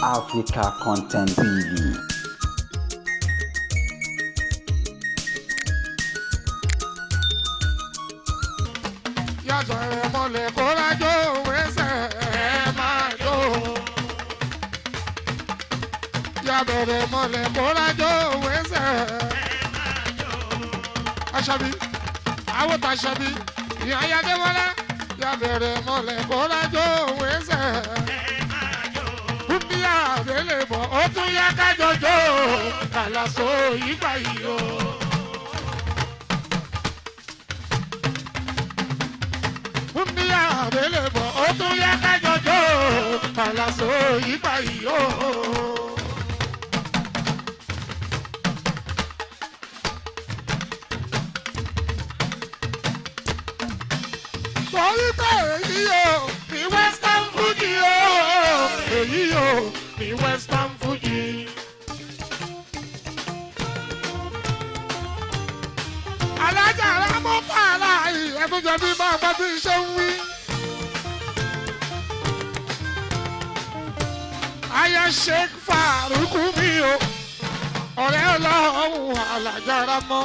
Africa Content TV. Yàtọ̀ ẹ̀ mọ̀lẹ̀ kó rájò wẹ́sẹ̀ ẹ̀ máa jó. Yàbẹ̀rẹ̀ mọ̀lẹ̀ kó rájò wẹ́sẹ̀ ẹ̀ máa jó. Aṣọ́bí, àwọn tàṣọ́bí, ìyá Ayádémọ́lá. Yàbẹ̀rẹ̀ mọ̀lẹ̀ kó rájò wẹ́sẹ̀ ẹ̀ máa jó. Búndíà délé bọ̀, ó tún yá kájọ jó. Kàlàsó yípa yìí o. Búndíà délé bọ̀, ó tún yá kájọ jó. Kàlàsó yípa yìí o. Torí pé èyí o ní Western Fuji o, èyí o ní Western Fuji. Alájà Rámọ́tà aláì ẹ̀dúnjẹ bí máa bá bí ṣe ń wí. Aya Sheikh Faruku mi o, ọ̀rẹ́ ọlọ́run Alájà Rámọ́.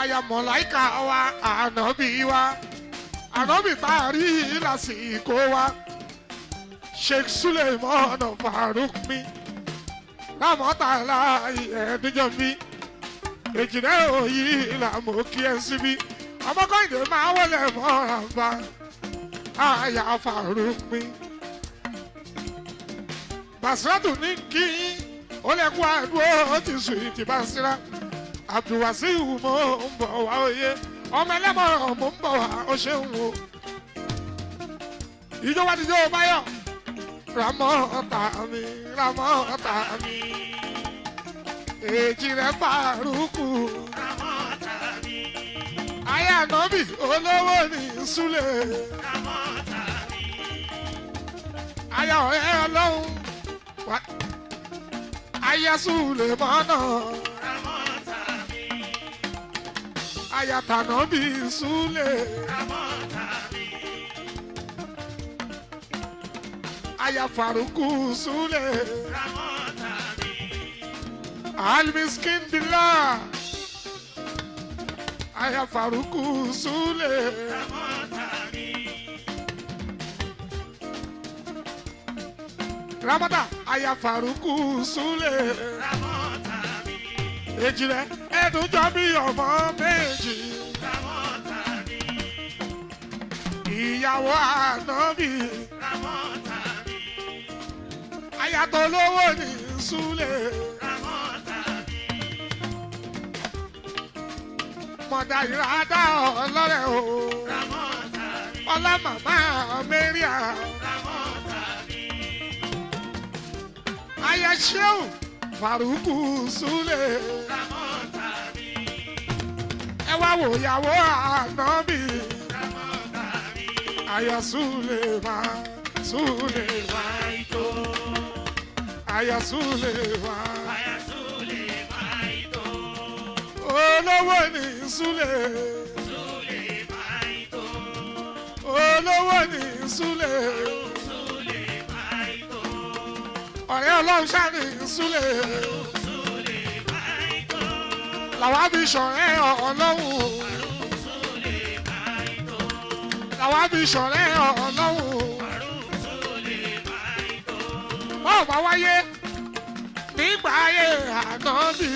Aya mọ̀láìkà wa, ànábì wa, ànábì tá a rí lásìkò wa. Sheikh Suleiman Faruk mi, Rámọ́tà aláì ẹ̀dúnjẹ bí èjìlẹ̀ òyì làmú kí ẹ síbí ọmọkànlélẹ́ máa wọlé mọ́ra bá àyà Faruk mi. Basiratu ní kí ó lè kó àdúró ó ti sùn ìtì Basira. Abdulwasiu mo ń bọ̀ wá oyé ọmọ ẹlẹ́mọ̀ràn mo ń bọ̀ wá ó ṣeun o. Ìjọba ti jẹ́ Báyọ̀ Rámọ́tà mi, Rámọ́tà mi, èjì rẹ̀ Faruku. Aya Ànábì olówó ní Súlẹ̀. Aya ọ̀rẹ́ ọlọ́run aya Súlẹ̀ mọ́nà. Aya tànàbí Súlẹ̀. Aya Faruku Súlẹ̀. Almiskin billah. Aya Faruku Súlẹ̀. Ramata aya Faruku Súlẹ̀. Èjìrẹ́ ẹ̀dùn jọ bí ọmọ méjì. Ìyàwó Ànábì. Aya tó lówó ní Súlẹ̀. Mọ̀dà ìrádá ọlọ́rẹ̀ o. Ọlá màmá Mẹ́ríà. Aya Shehu Faruku Súlẹ̀. Ẹ wá wò ìyàwó Ànábì. Aya Súlẹ̀ máa Súlẹ̀ máa tó. Aya Súlẹ̀ máa. Olówó ní Súlẹ̀. Olówó ní Súlẹ̀. Ọ̀rẹ́ ọlọ́run ṣáà ní Súlẹ̀. Làwa fi ṣọ̀rẹ́ ọlọ́run. Làwa fi ṣọ̀rẹ́ ọlọ́run. Báwo bá wáyé nígbà ayé Ànábì?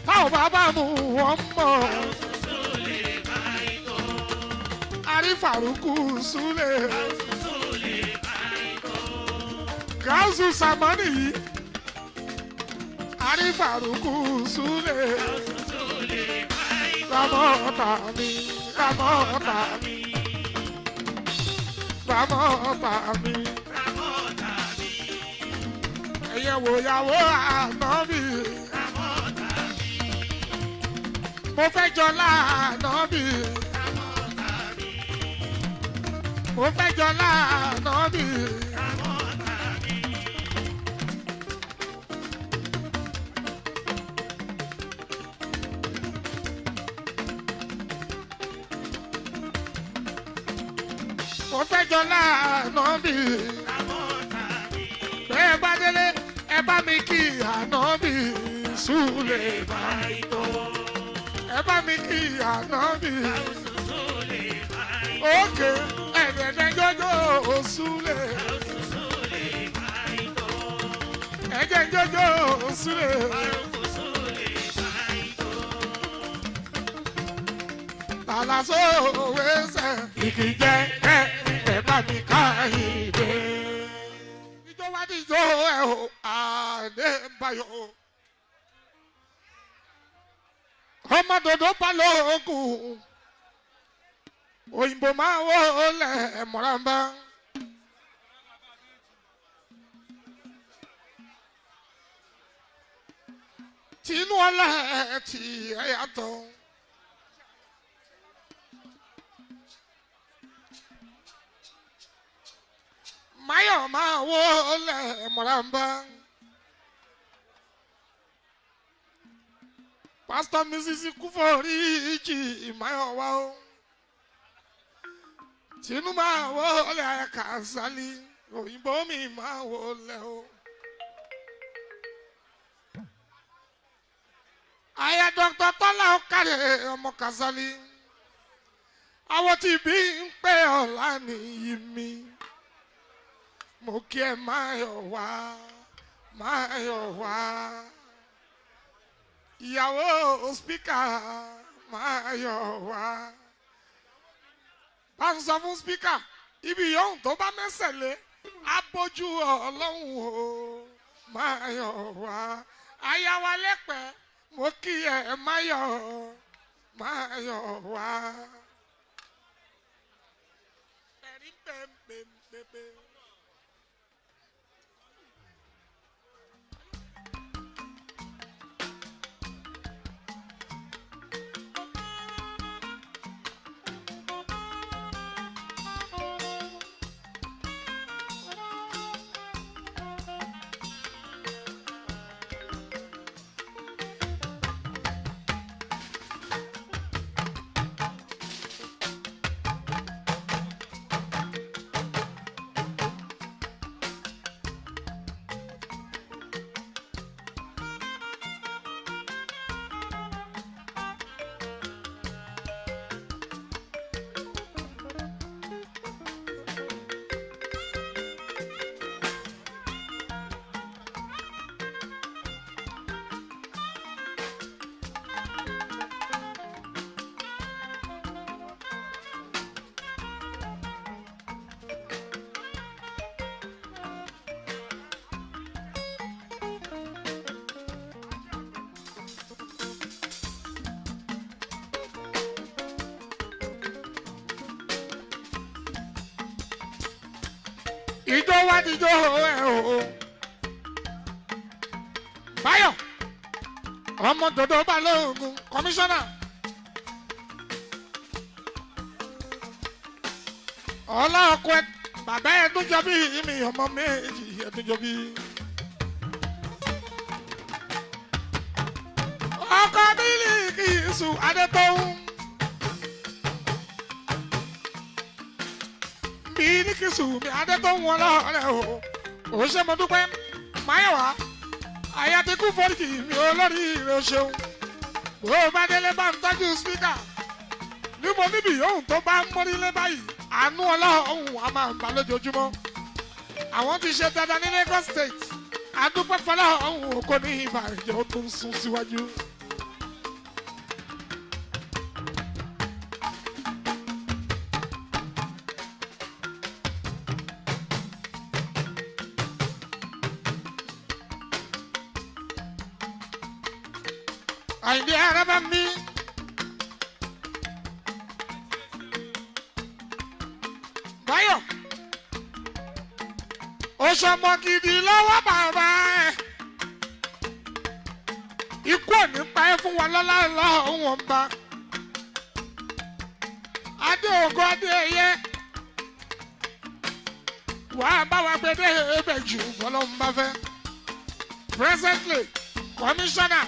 Táwọn bàbá mú wọn mọ̀. Arí Faruku Súlẹ̀. Gáúsù Sàmánì yìí. Arí Faruku Súlẹ̀. Rámọ́tà mi, Rámọ́tà mi, Rámọ́tà mi. Ẹ̀yẹ̀ wò yàwó Ànábì. Mo fẹ́ jọlá Ànábì. Mo fẹ́ jọlá Ànábì. Mo fẹ́ jọlá ànábì. Bẹ́ẹ̀ bá délé, ẹ bá mi kí ànábì Súlè Ẹ bá mi kí ànábì. Òkè ẹ̀dẹ̀dẹ̀ jọjọ́ Súlè. Ẹ̀jẹ̀ jọjọ́ Súlè. Tàlàsó wẹ́sẹ̀ ìkìjẹ́ ẹ ẹ bá mi ká ìdè. Ìjọ wá díjọ́ ẹ o, Adébáyọ̀. Ọmọ dòdò bá lóògùn. Òyìnbó máa wó lẹ̀ mọ̀rànbá. Tinú ọlá ẹ̀ tí ẹ yàtọ̀. Máyọ̀ máa wó lẹ̀ mọ̀rànbá. Pásítọ̀ Mrs. Kúfọ̀ríjì Máyọ̀ wá o. Tinú máa wó lẹ̀ Kàsálí, òyìnbó mi máa wó lẹ̀ o. Aya Dr. Tọ́lá Ọ̀kàrẹ̀ ọmọ Kàsálí. Àwọn tí bí ń pẹ́ ọ̀la nìyí mi. Mo kí ẹ Máyọ̀ wá, Máyọ̀ wá. Ìyàwó spíkà Máyọ̀ wá. Bá ń sọ fún spíkà, ibi yòówù tó bá mẹ́sẹ̀ lé, á bójú Ọlọ́run o, Máyọ̀ wá. Aya wa lẹ́pẹ̀ẹ́, mo kí ẹ Máyọ̀, Máyọ̀ wá. Ẹ̀rí pẹ́ẹ́pẹ́ẹ́pẹ́. Ìjọ wá díjọ́ ẹ o. Báyọ̀ ọmọ dòdò Balógun kọmíṣánná. Ọlá ọkọ ẹ bàbá ẹ tó jọ bí mi ọmọ méjì ẹ tó jọ bí. Ọkọ Bílíkìsù Adétóhùn. Bílíkìsù mi Adétóhùn ọlọ́rẹ̀ o. Ò ṣe mo dúpẹ́ Máyọ̀wá. Àyà ti kú fọ́ọ̀kì mi olórí rẹ̀ ṣeun. Bó o bá délé bá ń tọ́jú spíkà. Ní mo níbi yòówù tó bá ń mórílé báyìí, àánú Ọlọ́run a máa ń bá lójoojúmọ́. Àwọn ti ṣe dandan ní Lagos State. Adúpẹ́ fọlọ́run kò ní ìbàjẹ́ ó tún sún síwájú. Àyìndé araba mi. Báyọ̀, ó ṣọmọ gidi lọ́wọ́ bàbá ẹ̀. Ikú ò ní pa ẹ́ fún wa lọ́lá lọ́hùn wọn bá. Adé ògo adé ẹyẹ. Wàá bá wa gbé dé ebè jù bọ́lá ń bá fẹ́. Presently, Commissioner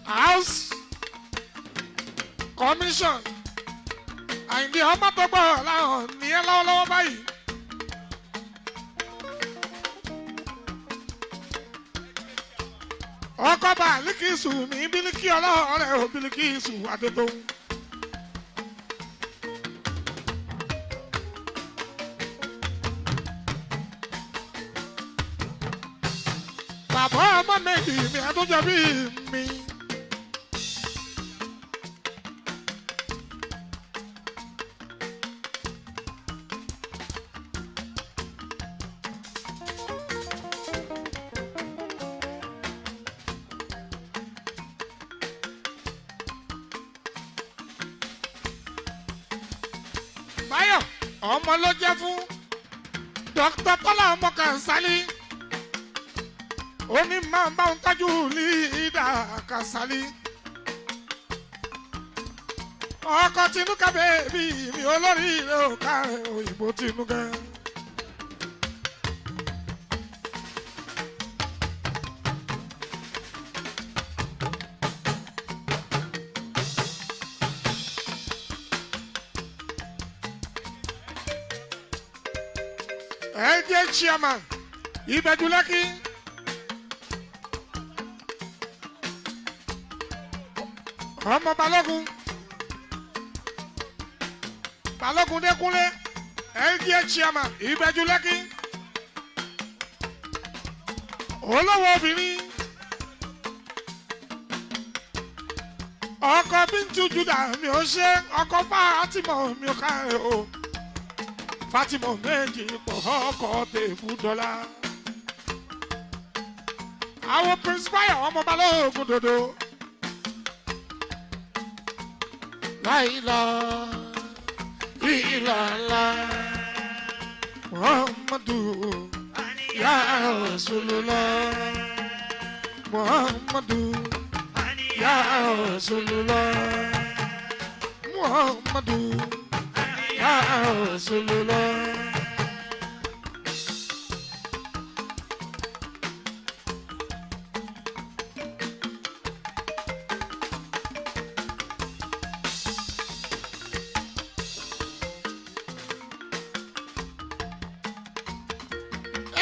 House Commission Àyìndé ọmọ tó gbọ́ láwọn ní ẹ lọ́wọ́lọ́wọ́ báyìí. Ọkọ bá Bílíkìsù mi Bílíkì ọlọ́ọ̀rẹ́ ò Bílíkìsù Adétóun. Bàbá ọmọ méjì mi àtúnjẹ bí mi. Báyọ̀ ọmọ ló jẹ́ fún Dr. Tọ́lá ọmọ Kàsálí. Ó ní máa bá ń tọ́jú lídà Kàsálí. Ọkọ Tinúkẹ́ bèbí mi olórí ilé òkà òyìnbó Tinúkẹ́. LJ chairman Ìbẹ̀jú Lẹ́kì. Ọmọ Balógun Balógun Dékúnlé LJ chairman Ìbẹ̀jú Lẹ́kì. Olówó obìnrin ọkọ Bíntú Júdà mi ò ṣe ọkọ Fátímọ̀ mi ò káre o. Fátímọ̀ méjì pọ̀ ọkọ̀ tèbú dọ́là. Àwọn Prince Báyọ̀ ọmọ Balógun dòdò. Láìlá ìlàlá Muhammadu ya Rasulullah Muhammadu ya Rasulullah Muhammadu ya Rasulullah.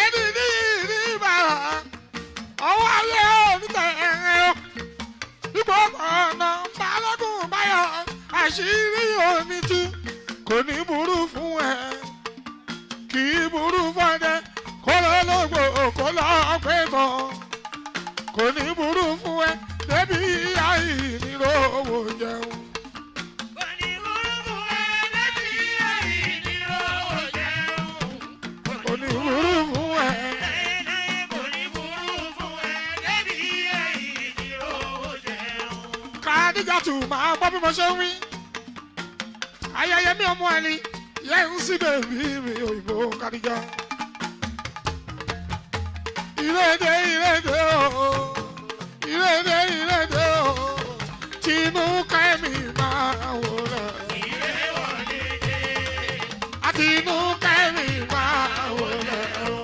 Ẹni ní ìrí bàrà ọwọ́ ayé onítẹ̀ ẹ̀rẹ́ o. Ipò ọ̀nà Balógun Báyọ̀ àṣírí omi tú kò ní burú fún ẹ kì í burú fọdẹ kó lọ lógbò kó lọ pé bọ kò ní burú fún ẹ débi àìníròwò jẹun. Kò ní burú fún ẹ. Kàdíjà tù máa gbọ́ bí mo ṣe ń wí. Ayẹyẹ mi ọmọ ẹni yẹn ń sí bèbí mi òyìnbó Kàdíjà. Ìrèdè ìrèdè o, ìrèdè ìrèdè o, Tinúkẹ́ mi máa wò lẹ̀. Àtinúkẹ́ mi máa wò lẹ̀ o.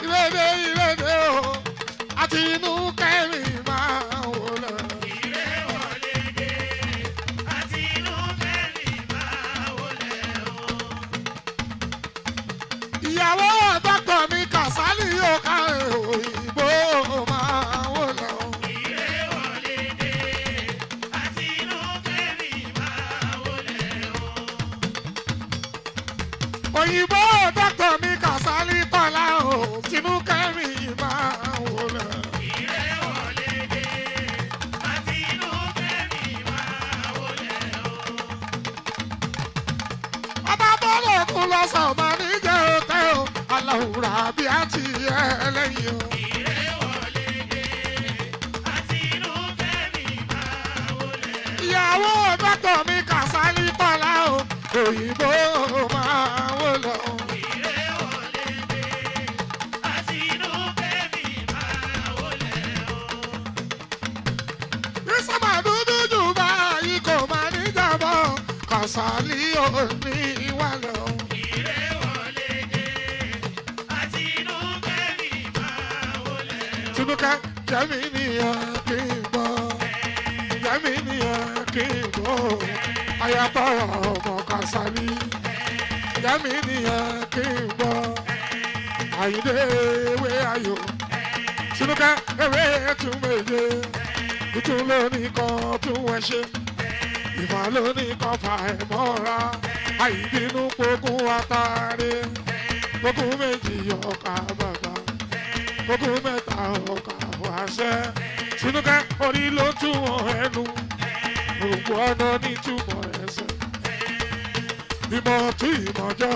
Ìrèdè ìrèdè o, Àtinúkẹ́ mi máa wò lẹ̀. Ìyàwó dọ́kítọ̀ mi Kàsálí yóò ká òyìnbó máa wò lọ. Òyìnbó dọ́kítọ̀ mi Kàsálí Tọ́lá o, Tinúkẹ́ mi máa wò lọ. Ọba bọ́lọ̀ kú lọ́sàn máa ní jẹ́ òtẹ́ o, aláwùrà bí a ti ẹlẹ́yìn o. Ìyàwó dọ́kítọ̀ mi Kàsálí Tọ́lá o, òyìnbó máa wò lọ. Ìsọ̀mà dúdú jù báyìí kò máa ní jàbọ̀, Kàsálí ò ní wà lọ. Tinúkẹ́ jẹ́mi nìyẹn kí n gbọ́, jẹ́mi nìyẹn kí n gbọ́ ayatollah ọmọ Kasali jẹ́mi nìyẹn kí n gbọ́ Àyìndé ewé ayò Tinúkẹ́ ewé tún méje kùtù lónìí kan tún wẹ̀ ṣe ìfà lónìí kan fà ẹ̀ mọ́ra àìbínú pokùn àtàrí pokùn méjì ọkà bàbá pokùn mẹ́ta ọkà wàṣẹ Tinúkẹ́ orí ló túmọ̀ ẹnu gbogbo ọ̀nà ní túmọ̀ ẹsẹ̀ ìmọ̀ tí ìmọ̀jọ́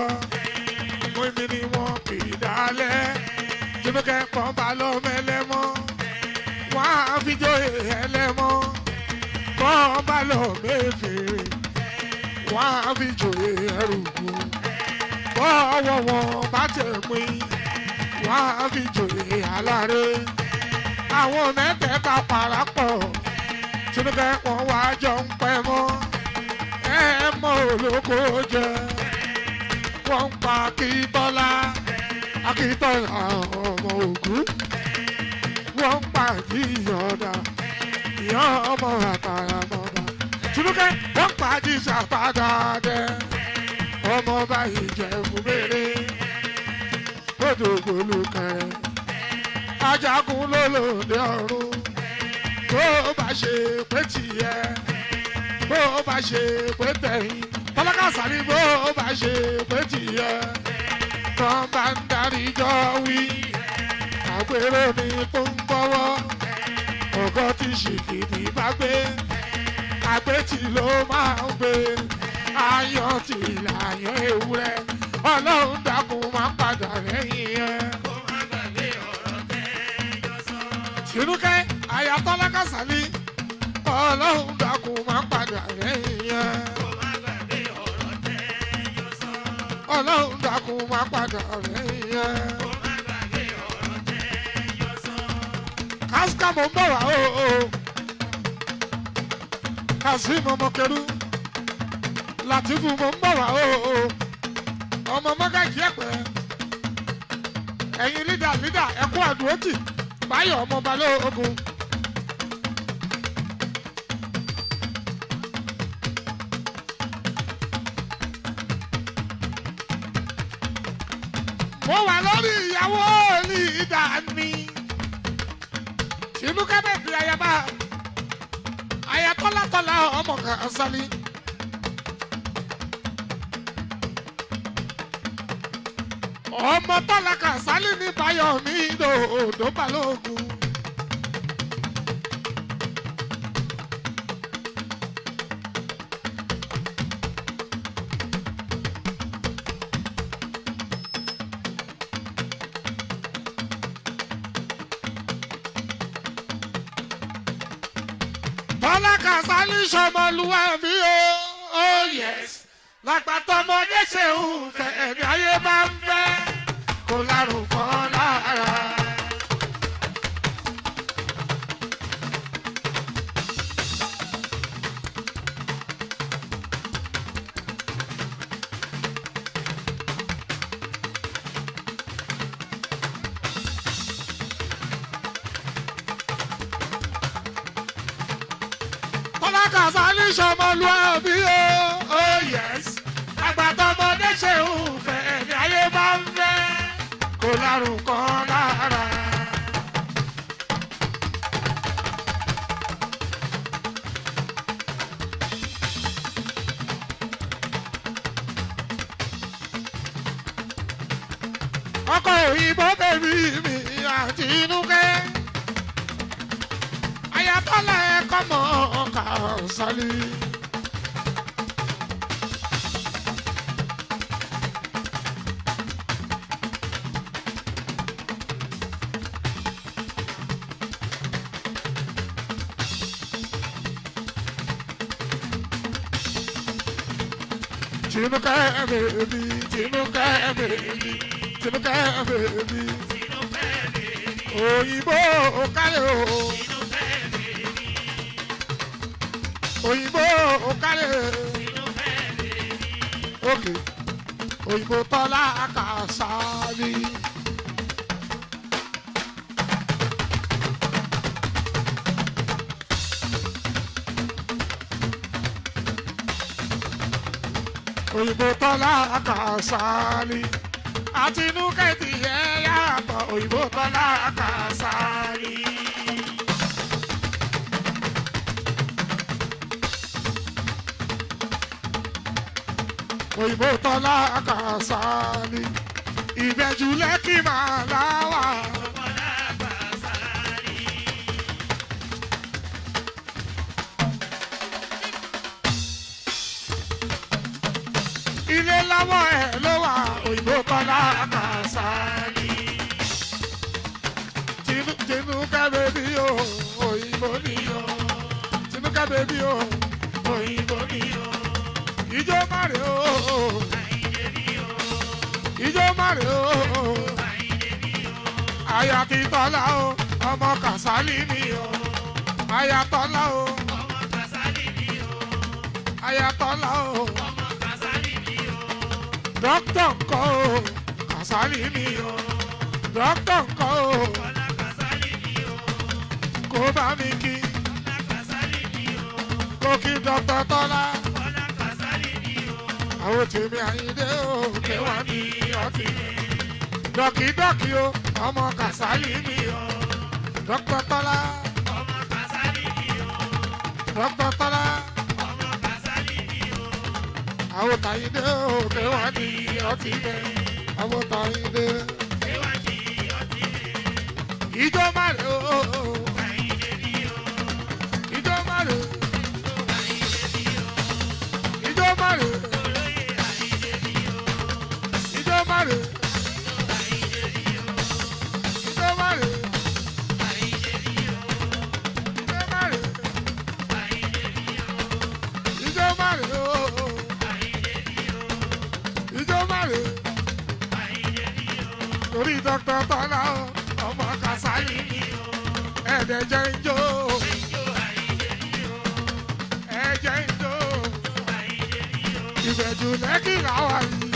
mú mi ni wọ́n kì í dálẹ̀ Tinúkẹ́ pọ́nba lọ́mẹlẹ́mọ́ wọ́n á fi jóye ẹlẹ́mọ́ pọ́nba lọ́mẹ́fèrè wọ́n á fi jóye ẹrùkù bọ́wọ́ wọn bá tẹ̀ pín wọ́n á fi jóye aláre àwọn mẹ́tẹ̀ẹ̀ta parapọ̀ Tinúkẹ́ wọn wá jọ ń pẹ́ mọ́ ẹ mọ́ olóko jẹ wọ́n ń pa Akíntọ́lá Akíntọ́lá ọmọ Ògún wọ́n ń pa Jíyọ̀dá ìyá ọmọ àtàrà mọ́ba Tinúkẹ́ wọ́n ń pa Jísàpádà dẹ ọmọ báyìí jẹ̀bú mèrè kódògbòlùkẹrẹ ajagun lólòdì ọ̀run bó bá ṣe pé tìyẹ bó bá ṣe pé tẹ̀yìn Tọ́lá Kasali bó bá ṣe pé tìyẹ tán bá ń darí jọ wí àgbèrò ní kó ń gbọ́wọ́ ọgọ́ tí ṣìkìdì bá gbé àgbétì ló máa ń gbé ayọ̀ tí làyàn ewúrẹ́ Ọlọ́run dákun máa padà lẹ́yìn ẹ̀. Tinúkẹ́ Ayatollah Kasali Ọlọ́run dákun máa padà lẹ́yìn ẹ̀. Ọlọ́run dákun máa padà lẹ́yìn ẹ̀. Kásíkà mò ń bọ̀ wá o. Kazeem ọmọ kẹrù Latifu mò ń bọ̀ wá o. Ọmọ mọ́gàjì ẹ̀pẹ́ ẹ̀yin lídà lídà ẹ̀kú àdúrótì Báyọ̀ ọmọ Balógun. Mo wà lórí ìyàwó lídà mi. Tinúkẹ́ bẹ̀bí ayaba ayatollah ọmọ Kasali. Ọmọ Tọ́lá Kasali ní Báyọ̀ mi dòdò Balógun. Tọ́lá Kasali ṣọmọlúwàbí o, oh yes. Lágbàtọ́mọdé ṣe ń fẹ́ ẹ̀mí ayé máa ń fẹ́ kó lárúkọ lára. Tọ́lá Kasali ṣọmọlúwàbí o, oh yes. Àgbàtọ́mọdé ṣe ń fẹ́ ẹ̀mí ayé máa ń fẹ́ kó lárúkọ lára. Ọkọ òyìnbó bèbí mi àti Tinúkẹ́. Ayatollah ẹ̀kọ́ mọ́ Kasali. Tinúkẹ́ bèbí, Tinúkẹ́ bèbí, Tinúkẹ́ bèbí. Òyìnbó kálẹ̀ o. Òyìnbó kálẹ̀. Òkè òyìnbó Tọ́lá Kasali. Òyìnbó Tọ́lá Kàsálí. Àtinúkẹ́ ti yẹ yàtọ̀ òyìnbó Tọ́lá Kàsálí. Òyìnbó Tọ́lá Kàsálí. Ìbẹ̀jú Lẹ́kì máa láwà. Ilé lọ́wọ́ ẹ̀ ló wà òyìnbó Tọ́lá Kàsálí. Tinúkẹ́ bèbí o, òyìnbó ni o. Tinúkẹ́ bèbí o, òyìnbó ni o. Ijó márè o, ijó márè o. Aya ti Tọ́lá o, ọmọ Kàsálí ni o. Aya Tọ́lá o, aya Tọ́lá o. Dókítà ńkọ́ o, Kàsálí ni o. Dókítà ńkọ́ o, kó bá mi kí. Kó kí dókítà Tọ́lá. Àwọn tèmi Àyìndé o, kéwà ní ọtí. Dọ́kídọ́kí o, ọmọ Kàsálí ni o. Dókítà Tọ́lá. Dókítà Tọ́lá. Àwọn tàyíndé o, kéwà ní ọtí bẹ́ẹ̀. Àwọn tàyíndé. Ijó márè o. Ijó márè. Ijó márè. Ijó márè. Ijó márè. Ijó márè. Ijó márè o. Ijó márè. Torí Dókítà Tọ́lá o, ọmọ Kàsálí ni o. Ẹ̀ẹ́dẹ̀ jẹ́ ń jó. Ẹ̀jẹ̀ ń jó. Ìbẹ̀jú Lẹ́kì làwà yìí.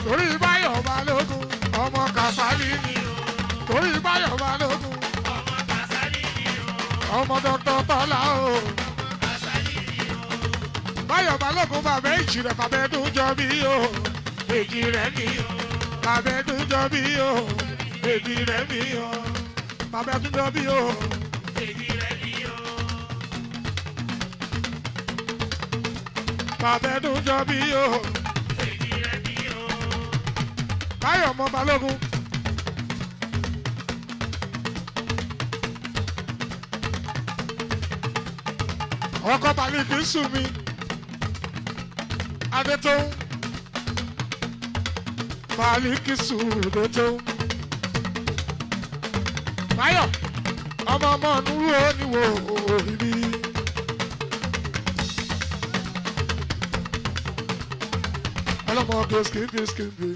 Torí Báyọ̀ Balógun, ọmọ Kàsálí ni o. Torí Báyọ̀ Balógun, ọmọ Dókítà Tọ́lá o. Báyọ̀ Balógun bàbá èjì rẹ̀ bàbá ẹ̀dùn jọ bí o. Èjì rẹ̀ mi o. Bàbá ẹ̀dùn jọ bí o. Èjì rẹ̀ mi o. Bàbá ẹ̀dùn jọ bí o. Bàbá ẹ̀dùn jọ bí o. Báyọ̀ ọmọ Balógun. Ọkọ̀ Bàlíkì sùn mi. Adétóun. Bàlíkì sùn Adétóun. Báyọ̀ ọmọ ọmọ núrú oníwò òbí. Ọlọ́mọ gèsè gèsè gèsè.